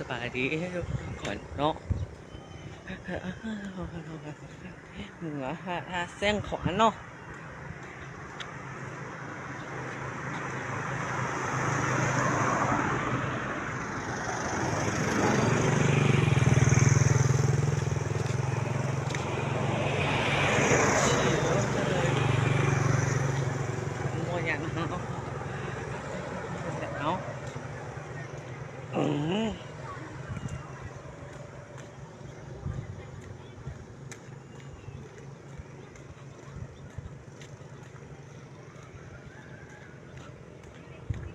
ສະບາຍດີທຸກຄົນເນາະ ເມືອຫາ ຫາແຊງຂວາເນາະ. ບໍ່ຫຍັງເນາະ ເອົາ ອືມ.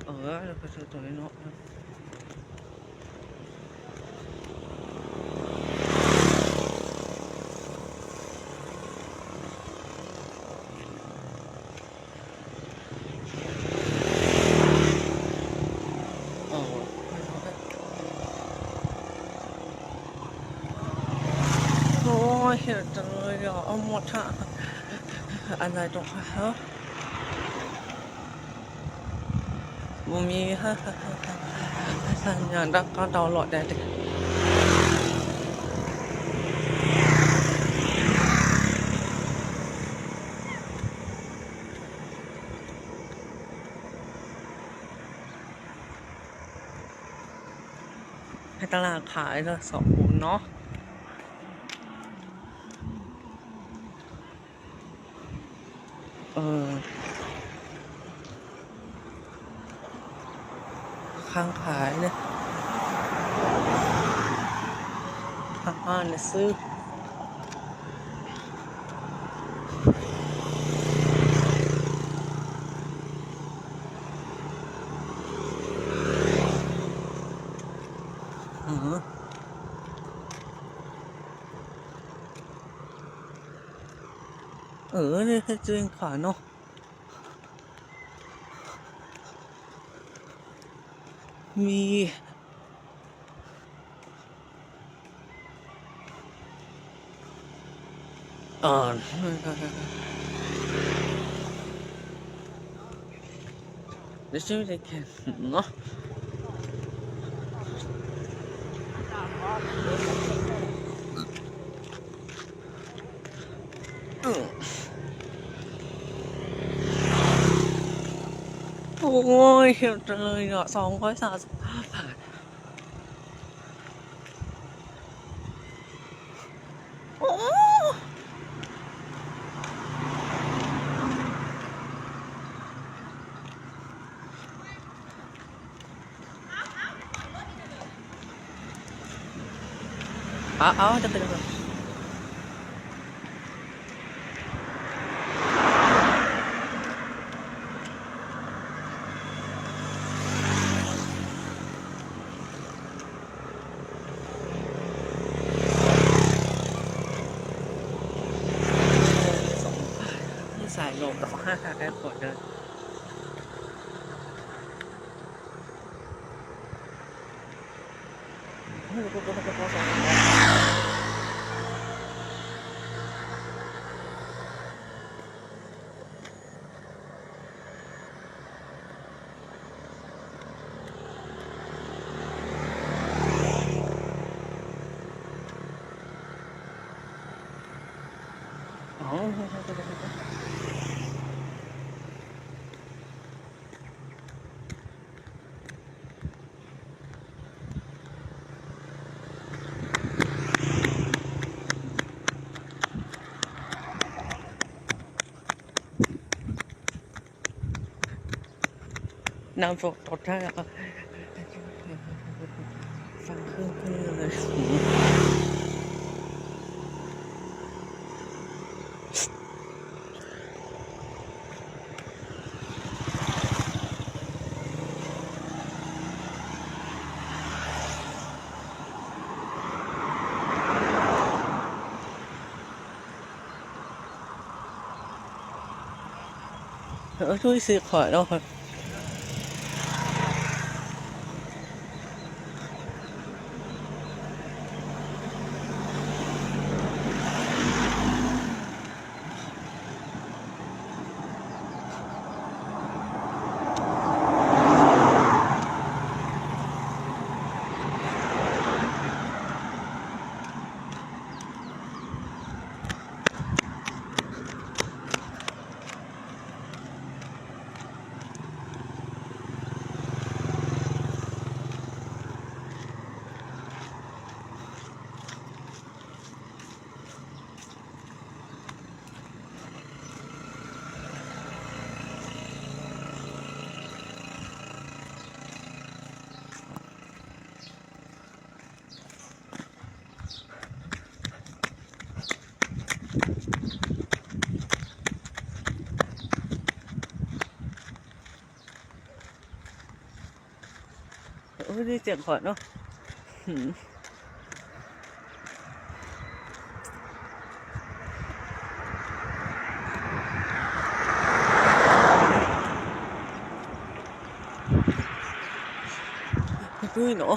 ເອີ ແລ້ວກໍຊື້ຕົວນີ້ເນາະ. ໂອ້ຍ ເຫັນຈັງເລີຍອະ ເອົາໝົດຫະ ອັນໃດຕົງ ເອີ ບໍ່ມີຫຍັງ ດອກ ເອົາໂຫຼດໄດ້ເດ. ໃນຕະຫຼາດຂາຍເນາະ ສອງຄົນເນາະ ເອີ ຂ້າງຂາຍເດ້ ຂ້າງຮ້ານຊື້. ເອີ ເອີ ນີ້ຄືຈະເປັນຂາເນາະ ມີ ອ່າ ດຽວຊິໄດ້ແຂ່ງເນາະ ໂອ້ຍ ເຮັດເລີຍເນາະ ສອງຮ້ອຍສາມສິບຫ້າບາດ. ໂອ້ ເອົາ ເອົາ ຈະເປັນ ສາຍລົມ ແອບເປີດເດີ. ນ້ຳຝົນຕົກແທ້ ຟັງເຄື່ອງເພິ່ນເລີຍ. ເອີ ໂທລະສັບຂ້ອຍເນາະ. ໂ ໄດ້ສຽງຂອດເນາະ. ຫືມ ຕຸ້ຍເນາະ.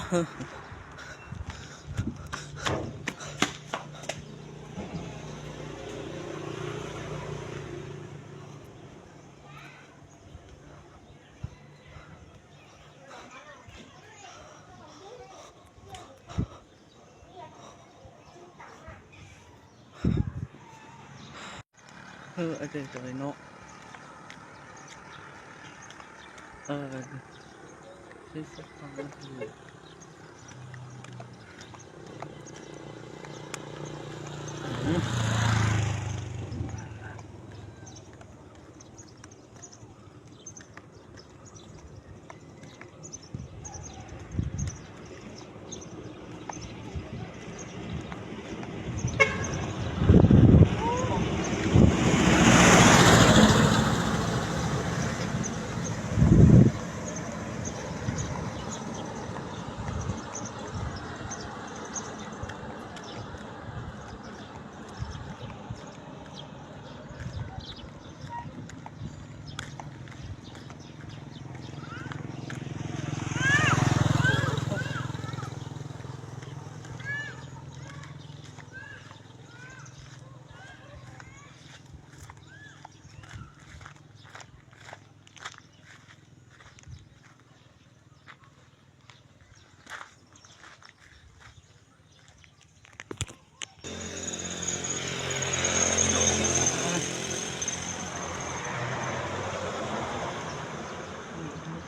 ເອີ ອາຈານຈອຍເນາະ ເອີ ທີ່ສະພານ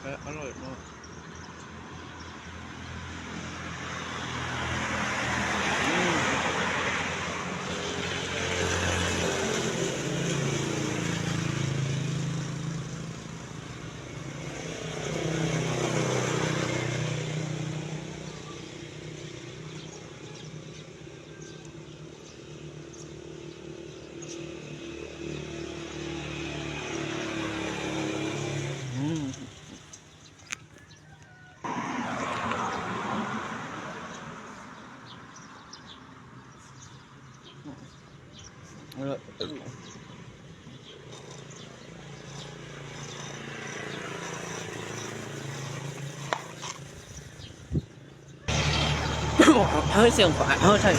ອະ ອະຮ່ອຍເນາະ. ເຮີ້ຍ ສຽງຟ້າ ເຮີ້ຍ ໃສ່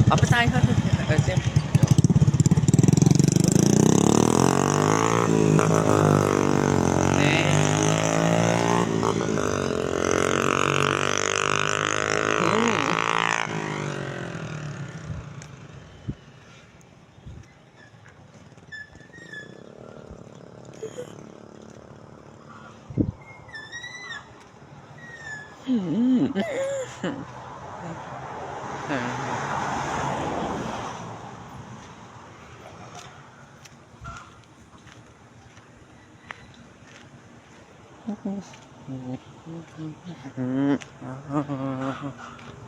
ເອົາໄປໃສ່ ເຮີ້ຍ ສຽງ ອືມ.